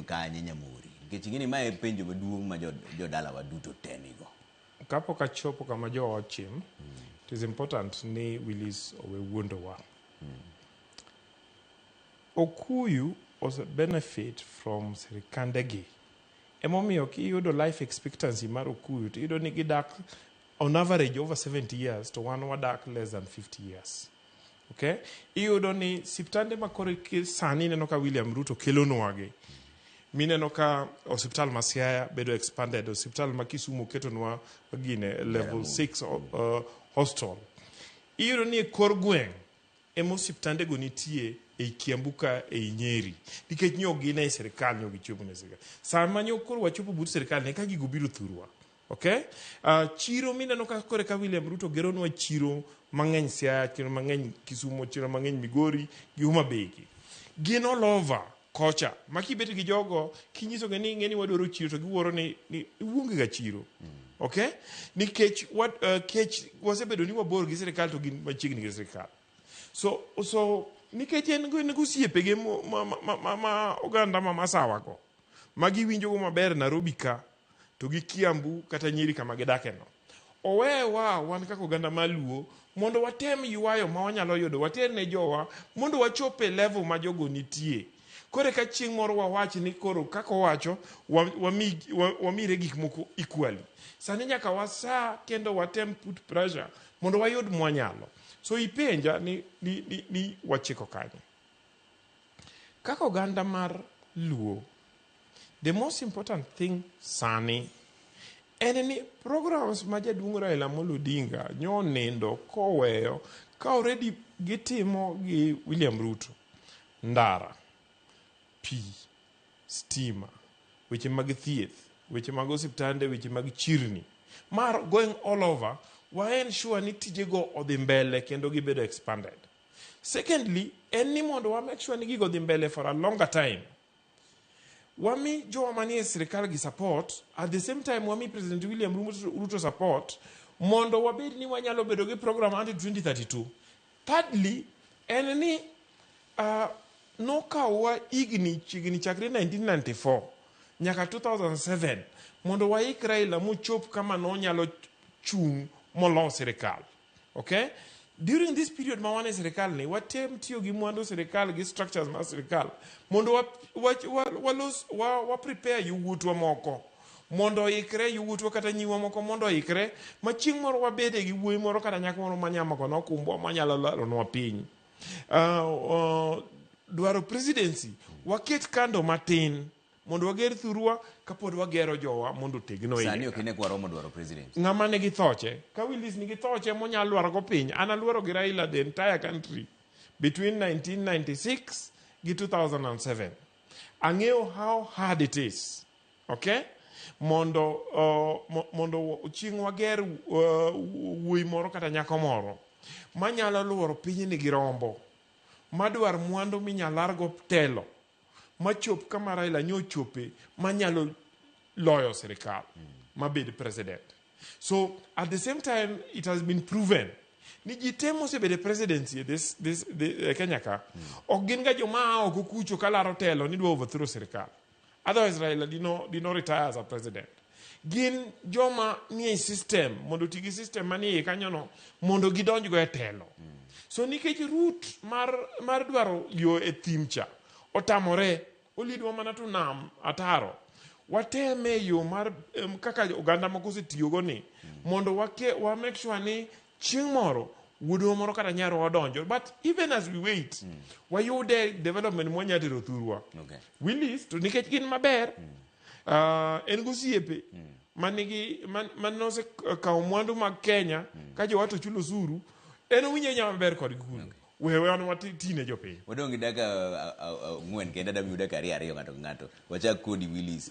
kanye Nyamori? Nikech ing'e ni mae e penjo maduong' ma jodalawa duto te nigo. Kapok achopo kama jowa ochim, it is important ni Willis owe wuondowa. Okuyu ose benefit from sirikandegi. Emomiyo kiyudo life expectancy mar Okuyu to iyudo ni gidak on average over 70 years to wan wadak less than 50 years. Okay? Iyudo ni siptande ma koro sani ineno ka William Ruto kelonwagi. Mineno ka osiptal ma Siaya bedo expanded, osiptal ma Kisumu ketonwa gine level 6 hostel. Iyudo ni e kor gweng' ema osiptandego nitie ei Kiambu ka ei Nyeri nikech nyo gin e sirikal nyo gichopo ne sirikal. Sama nyo koro wachopo but sirikal ne ka gigo biro thurwa. Okay? Chiro mineno ka kore ka William Ruto geronwa chiro mang'eny Siaya, chiro mang'eny Kisumu, chiro mang'eny Migori gi Homa Bay gi. Gin all over kocha ma kibet gi jogo kinyisogi ni ing'e ni wadwaro chiro to giwuoro ni iwuonge ga chiro. Okay? Nikech kech wasebedo ni wabor gi sirikal to gin machiegni gi sirikal. So nikech en gosiepege ma oganda ma Masawa go ma giwinjo go maber Nairobi ka to gi Kiambu kata Nyeri kama gidake no. Owewa wan kaka oganda maluo mondo watem ywayo ma wanyalo yudo water ne jowa mondo wachop e level ma jogo nitie. Koro eka chieng' moro wawach ni koro kaka owacho wamire gik moko equally. Sani nyaka wasa kendo watem put pressure mondo wayud mwanyalo. So ipenja ni wachiko kanye. Kaka oganda mar Luo, the most important thing sani en ni programs ma jaduong' Raila Amolo Odinga nyo nindo koweyo ka already gitimo gi William Ruto. Ndara, pi, stima, weche mag thieth, weche mag osiptande, weche mag chirni. Mar going all over, wa ensure ni tijego odhi mbele kendo gibedo expanded. Secondly, en ni mondo wa make sure ni gigo dhi mbele for a longer time. Wami jowa manie sirikal gi support, at the same time wami President William Ruto support, mondo wabed ni wanyalo bedo gi program until 2032. Thirdly, en ni nokawowa higni chiegni chakre 1994 nyaka 2007 mondo waik Raila mochop kama nonyalo chung' molo sirikal. Okay? During this period ma wan e sirikal ni, watem tiyo gi mwandu sirikal gi structures mar sirikal mondo wa prepare yowuotwa moko mondo oikre, yowuotwa kata nyiwa moko mondo oikre ma chieng' moro wabede gi wuoyi moro kata nyako moro manyama kono okumbwa manyalo lalonwa piny. Dwaro presidency waket kando matin mondo wager thurwa kapod wagero jowa mondo otegno Sani iye ok ine kwa romo dwaro presidency. Ng'ama nigi thoche ka Willis nigi thoche monyalo lwaro go piny, an aluoro gi Raila the entire country between 1996 gi 2007. Ang'eyo how hard it is, okay, mondo chieng' wager wuoyi moro kata nyako moro manyalo luoro pinyni gi rombo madwar mwandu minyalo largo telo machop kama Raila nyo chope manyalo loyo sirikal mabed president. So at the same time it has been proven ni ji te mosebedo e presidency this Kenya ka ok gin ga joma a oko kucho kalaro telo ni dwa overthrow sirikal. Otherwise Raila dino retire as a president. Gin joma nie system mondo oti gi system manie iye kanyono mondo gidonjgo e telo. So nikech route mar dwaro yo e thim cha otamore, olidwa mana to nam ataro. Wateme yo mar kaka oganda moko osetiyogo ni mondo wa make sure ni chieng' moro wuodwa moro kata nyarwa odonjo, but even as we wait wayude development mwanya tero thurwa. Willis to nikech gin maber en gosiepe manigi manosekawo mwandu mag Kenya ka jowa to chulo osuru, en owinjo awinya maber kodgi kuno. Wewe wan watine jopiny. Wadong' gi dakika 4 kendo adamiu dakika 2 2 ng'ato ka ng'ato. Wachak kodi, Willis.